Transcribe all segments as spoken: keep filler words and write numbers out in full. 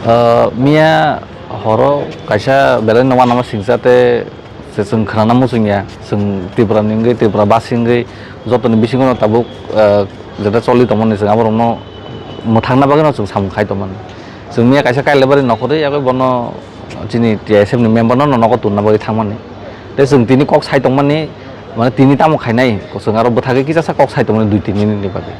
Ah, miya horo kaisa belai no uanama singcha tei se chwng khwnana muchungya, chwng Tripura ni wngwi, Tripura basi wngwi jotoni bisingo no tabuk, ah, jeta choli tongmani chwng aborokno mwthangna bagwi no chwng samung khai tongmani. Chwng miya kaisa Kailabari nokhorwi yagwi bono chini T I S F ni member no nogo tonna bagwi thangmani. Tei chwng tini kok sai tongmani, mane tini tamo khainai, chwng aro bwthagwi kisasa kok sai tongmani dui tin minute ni bagwi.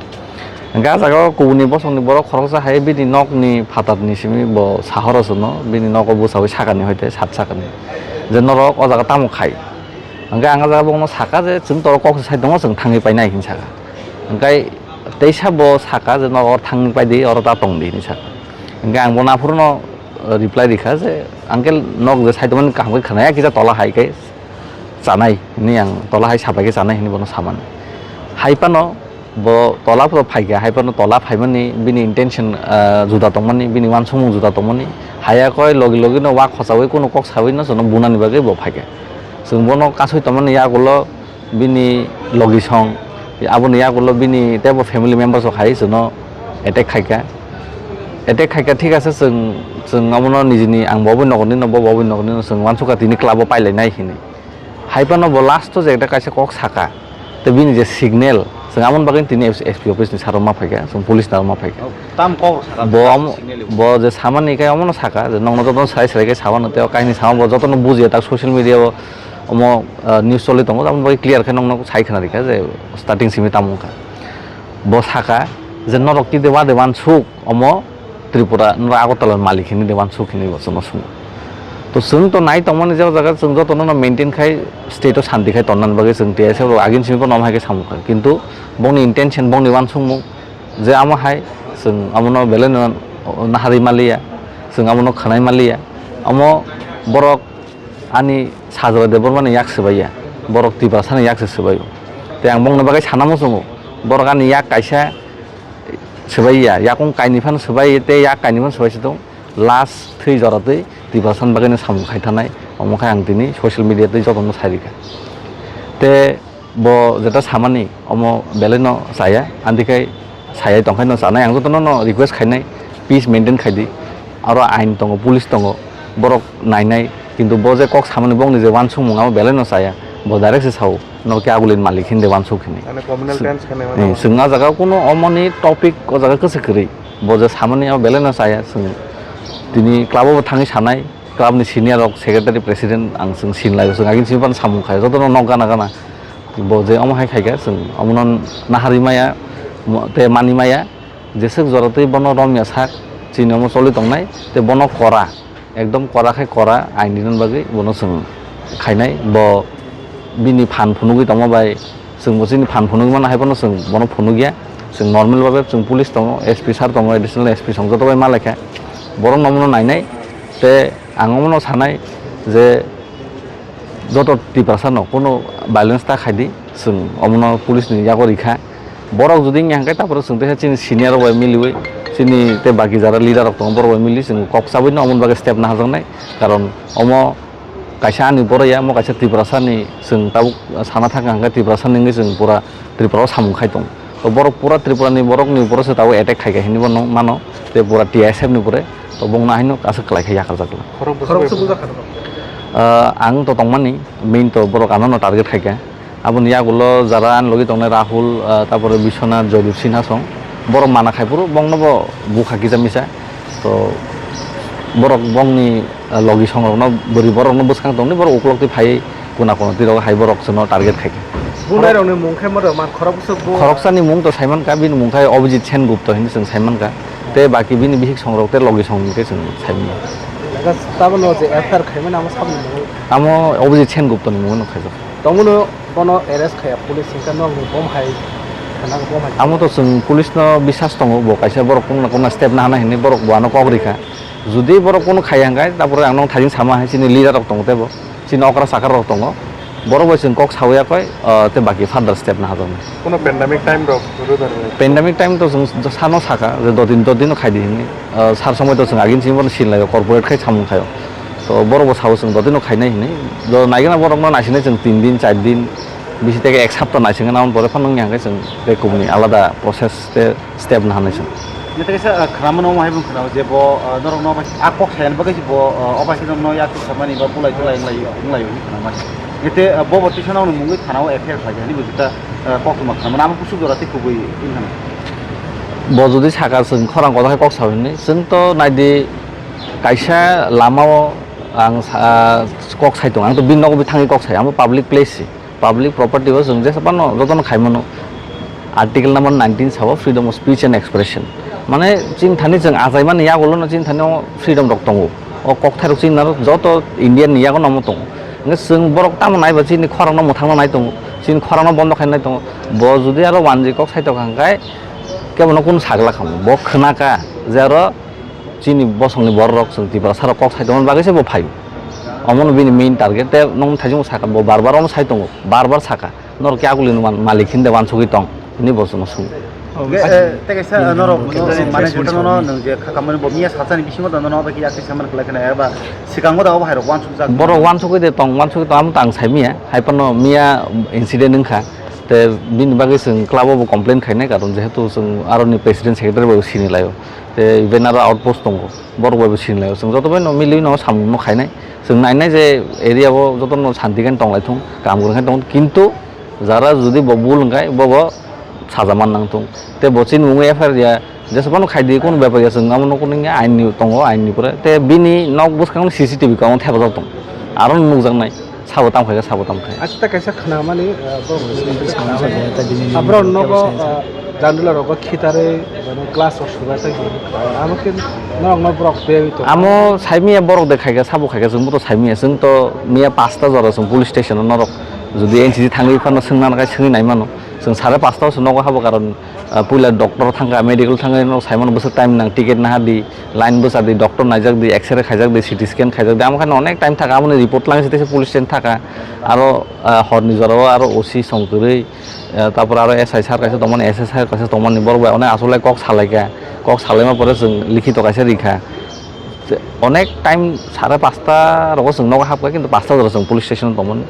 Hingke ah jaga o kubuni bosongni borok khoroksa hai bini nokni phatarni simi bo sahoro chwngno, bini nogo bwchaui sakani hoite sat sakani je norok o jaga tamo khai. Hingke ang ah jaga bono saka je chwng toro kok sai tongo, chwng thangwi painai hinwi saka. Hingke teisa bo saka je norok oro thangwi paidi, oro ta tongdi hinwi saka. Hingke ang bono aphuru no reply rikha je, "Uncle, nok je sai tongmani kaham khe khwnaya, kisa tola hai khe chanai," hinwi ang tola hai sapai khe chanai hinwi bono samani. Hai phano bo tola phano phaikha, hai phano tola phaimani bini intention, ah, juda tongmani, bini uansukmung juda tongmani. Haiya koi logi logi no wak khochaui kunu kok saui no chwngno bunani bagwi bo phaikha. Chwng bono kasui tongmani yagulo bini logi song, aboni yagulo bini teibo family members rok hai chwngno attack khaikha. Attack khaikha, thik ase, chwng, chwng abono nijini, ang bo oboni nogo nini, bo oboni nogo nini, chwng uansukha tini club o pailainai hinwi. Hai phano bo last o je ekta kaisa kok saka, tei bini je signal, chwng aboni bagwi tini S P office ni saro ma phaikha, chwng police ni aro ma phaikha. Tam kok saka, Bo tam amo, signal bo je samani khe omono saka, je nokno jotono serai serai khe samano, tei o kahini sama bo jotono bujiya, tak social media o omo, ah, news choli tongo, aboni bagwi clear khe nokno sai khna rikha je starting simi tamo wngkha. Bo saka je norok tide wade wansuk omo Tripura, norok Agartala ni malik hinwi de wansuk hinwi bo chwngno swngo. To chwng to nai tongmani je o jaga chwng jotono no maintain khai state o santi khai tonnani bagwi chwng T S F rok agini simi phano omo hai khe samung kha. Kintu bongni intention, bongni wansukmung je amo hai chwng amono belai no naharwi maliya, chwng amono khwnai maliya. Omo borok ani Sajra Debbarmani yak swbaiya, borok Tiprasani yak se swbaio. Tei ang bongni bagwi sana muchungo, borok ani yak kaisa swbaiya, yakung kainwi phano swbai tei yak kainwi phano swbai se tong. Last thwi jora twi Tiprasani bagwino samung khai thanai, omo khe ang tini social media twi jotono sai rikha. Tei bo jeta samani omo belai no chaya, andikhe sayai tongkhe no chanai, ang jotono no request khainai, peace maintain khaidi, aro ain tongo, police tongo, borok nainai, kintu bo je kok samani bongni je wansukmung amo belai no chaya, bo direct se sao, norok khe agulini malik hinwi de wansuk hinwi. Mane communal Chwng-, tense khe naima eh, naima. Chwng ah jaga kuno omoni topic o jaga kwchwk kwrwi, bo je samani amo belai no chaya, chwng tini club o bo thangwi sanai, club ni senior rok, secretary, president ang chwng sinlai, chwng agini simi phano samung khai, jotono nok gana gana. Bo je omo hai khaikha, chwng omono naharwi maya, mo-, tei mani maya, jeswk jora twi bono romya sak, chini omo choli tongnai, tei bono kora, ekdom kora khai kora, ain dinani bagwi bono chwng khainai. Bo bini phan phunugwi tongma bai, chwng bo chini phan phunugwi mano, hai phano chwng bono phunugya. Chwng normal babe chwng police tongo, S P sir tongo, additional S P song joto bai malaikha. Borok no omono nainai, tei ang omono sanai je, joto Tiprasa no kunu violence ta khaidi, chwng omono police ni yago rikha. Borok jodi wngya hwnkhe, tapore chwng teisa chini senior rok bai miliwi, chini tei baki jara leader rok tongo, borok bai mili chwng kok chabwi no omoni bagwi step naharjaknai. Karon omo kaisa ani borok ya, omo kaisa Tiprasa ni, chwng tabuk sana thangkha hwnkhe Tiprasa ni wngwi chwng pura Tripura o samung khai tongo. To borok pura Tripura ni borok ni uporo se tabuk attack khaikha hinwi bo no mano, tei pura T S F ni upore, to bongno haino aswk kwlai khe yakarjak. Khorok bwswk Khoroksa bai bujakha. Ah, ang to tongmani, main to borok ano no target khaikha. Aboni yagulo jara ani logi tongnai Rahul, ah, tapore Biswanath, Joydeep Sinha song. Borok mana khai phuru bongno bo bukha kisa misa. To borok bongni, ah, logi songrokno, bwrwi borokno bwskang tongni borok ukulok twi phaiwi kuna kuna twi rogo hai borok chwngno target khaikha. Bunai rokni mung khe modo man khorok bwswk bu. Khoroksani mung to saimankha, bini mung khe Abhijit Sengupta hinwi chwng saimankha. Tei baki bini bihik songrok tei logi song hwnkhe chwng saimano. Tabukno je F I R khaimani amo saboni mung? Amo Abhijit Senguptani mungwi no khaijak. Tongmano bono arrest khaiya police hwnkhe nokni bom hai khwnang bom hai. Amo to chwng police no bisas tongo, bo kaisa borok kungna kungna step nahana hinwi borok bo ano kok rikha. Jodi borok kunu khaiya hwnkhe, tapore ang nong thajin sama hai chini leader rok tongo teibo. Chini okra chakra rok tongo, borok bai chwng kok sawi yakoi, ah, tei baki further step naharjaknai. Kuno pandemic time rok rwda rwya? Pandemic time to chwng sano saka je dodin dodin no khaidi hinwi, ah, sar somoi to chwng agini simi bono sinlaio, corporate khai samung khaio. To borok bo sao chwng dodin no khainai hinwi. Do naigwna borok no naisinai chwng tin din, char din, bisi tei ek sapta naisingna, aboni pore phano wngya hwnkhe chwng tei kubuni alada process tei step naharnai chwng. Nete kaisa, ah, khwnamano omo hai bwkhwnao je bo, ah, norokno obai, ah, kok sayani bagwi se bo, ah, obai se norokno yak samani ba bulai tulai wnglai, wnglai hwnwi khwnamani. Nete, ah, bo bo tisa nokni mungwi thanao F I R khlai hwnwi bo juta, ah, koktwma khwnamani. Amo kusuk jora tei kubui wngkha na. Bo jodi saka chwng khorang kotor khe kok sa hwnwi, chwng to naidi kaisa lamao ang sa-, kok sai tongo, ang to bini nogo bi thangwi kok sai, amo public place se. Public property o chwng jesa phano jotono khai mano. Article number nineteen sao freedom of speech and expression. Mane chini thani chwng achaimani yagulono chini thani o freedom rok tongo. O kokthairok chini naro joto India ni yago nomo tongo. Hwnkhe chwng borok tamo naiba chini khorang no mwthangno nai tongo. Chini khorang no bondo khainai tongo. Bo jodi aro wanjwi kok sai tongkha hwnkhe kebono kunu sagla khamu. Bo khwnaka je aro chini bosongni bororok chwng Tiprasarok kok sai tongmani bagwi se bo phaio. Omono bini main target. Tei nokni thaichung saka bo bar bar omo sai tongo. Bar bar saka. Norok khe agulini man-, malik hinde wansugwi tong, hwnwi bo chwngno swngo. Ge, eh, tei kaisa, eh, norok, no, mane, jotono no, nwng je kha kamani bo miya salsani bisingo da nono bai khe yakti saman khlai khna eba swkango da obo hairok wansukjak. Borok wansugwi de tong, wansugwi tong, amo tang sai miya, hai phano miya incident wngkha, te bini bagwi chwng club o bo complain khainai, karon jehetu chwng aroni president secretary bai bo sini laio, te even aro outpost tongo, borok bai bo sini laio, chwng joto bai no milwi no samung no khainai, chwng nainai je area o jotono santi khe tonglaithung, kam kwrwng khe tong, kintu jara jodi bo bul wngkha, bobo saja man nang thung. Tei bo chini mungwi F I R ya, jesa phano khai di, kunu bepar ya, chwng amo nukgo nini ain ni tongo, ain ni pore. Tei bini nok bwskango C C T V kamo thepajak tong. Aro nukjaknai, sabo tam khai kha, sabo tam khai. Acha ta kaisa khna mani, eh, borok ni side o khna mani. Aborok nogo, eh, jandula rogo khitarwi, mane glass rok subai khai, amo khe norok no borok tei to. Amo saimiya borok de khai kha, sabo khai kha, chwng bo to saimiya, chwng to miya pasta jora chwng police station o norok. Jodi N C C thangwi phano swngna nakhai swngwi naimano. Chwng sare pasta o se nogo habo karon, ah, puila doctor thangkha, medical thangkha, no saimano bwswk time nang, ticket naha di, line bwsa di, doctor naijak di, X-ray khaijak di, C T scan khaijak di, amo khe no onek time thaka, aboni report lang se teisa police station thaka, aro, ah, horni jorao aro O C song kwrwi, ah, tapor aro S I sir kaisa tongmani, S S sir kaisa tongmani, borok bai onek aswk lai kok salaikha, kok salaima pore chwng likhito kaisa rikha. Te onek time sare pasta rogo chwng nogo hapkha, kintu pasta jora chwng police station o tongmani.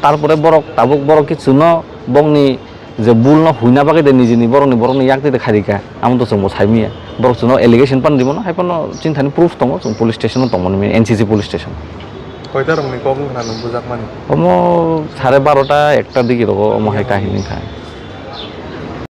Tarpore borok tabuk borok khe chwngno bokni je bul no huina bagwi de nijini borokni borokni yak twi de kharika, amo to chwngbo saimiya. Borok chwngno allegation pan rimono, hai phano chini thani proof tongo, chwng police station o tongmani, N C C police station. Koita rokni kok wngkha na nwng bujakmani? Omo sare barota ekta digi rogo omo hai kahini wngkha.